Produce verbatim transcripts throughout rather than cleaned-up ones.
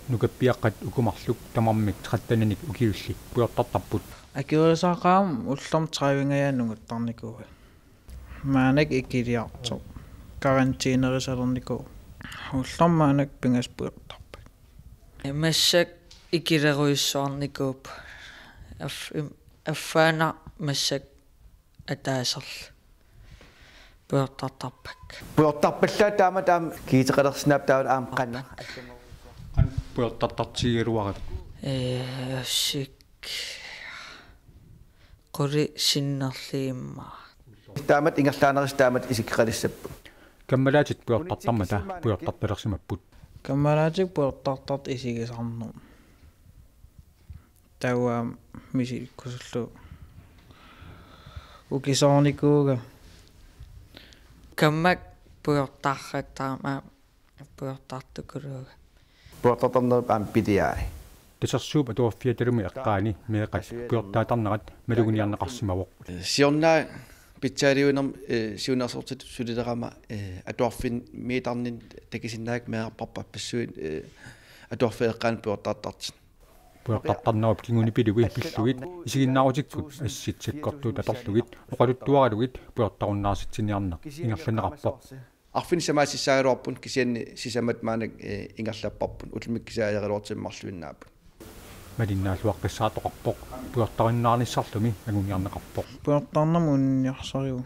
Nukappiaqqat uku marluk tamarmik tretteninik ukiulli pujortartarput. Akuerisaaqaam ullormut tredivingajaat nunguttarnikuuaat. Maannakkut ikiliartoq. Karantæneerisalernikuuvoq. Ullormut maannakkut pingasut pujortarput. Massakkut ikilerujussuarnikuupput. Af-, im-, affaannaq massakkut ataaserlu pujortartarpakka. Pujortarpallaat taama taama kiiteqalersinnaapput taava aamma qanoq. Qanoq pujortartartigigaluaravit? Ee, assik. Qulit sinnerlugit immaqa. Taamatut ingerlaannarisi taamatut isikkoqalissapput. Kammalaatit pujortartarmata pujortartalersimapput. Kammalaatit pujortartartut isigisarnermut. Taava misilikkusullugu ukisoornikuugamik. Kammak pujortartartarmata pujortartukuluugamik. Pujortartarnerup aamma piliai. Tasersuup atuarfiata Talumi eqqaani meeqqat pujortartarnerat maluginiarneqarsimavoq. Siorna pitsaaliuinermi, eh, siunnersortitut sulilerama, eh, atuarfimmiittarninni takusinnaavat meerarpassuit, eh, atuarfiata eqqaani pujortartartut. Pujortartarnerup kinguni pilui pillugit isiginnaarutikkut assit sakkortuut atorlugit oqaluttuaralugit pujortarunnaarsitsiniarneq ingerlanneqarpoq. Arfineq-samaat sissaagaluarput kisianni sisamat maannakkut, eh, ingerlapparput ullumikkut kisianni ajoraluartumik marluinnaapput. Malinnaalluaqqissaartoqarpoq pujortarunnaarnissarlumi anguniarneqarpoq. Pujortarnermut uniniarsarivugut.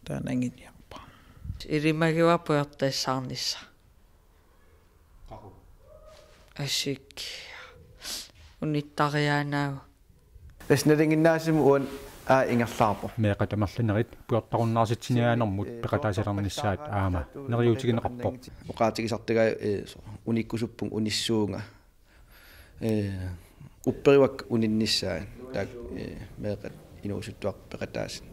Taanna anguniarpara. Ilimagivara pujortassaarnissaq. Assik. Unittariaannaavoq. Tassa nalinginnaasumik uani aamma ingerlaarpoq. Meeqqat amerlanerit pujortarunnaarsitsiniaanermut peqataasalernissaat aamma neriuutigineqarpoq. Oqaatigisartagara, eh, unikkusuppunga unissuunga. Eh, upperivakka uninnissaat. Taakku, eh, meeqqat inuusuttuaqqat peqataasut.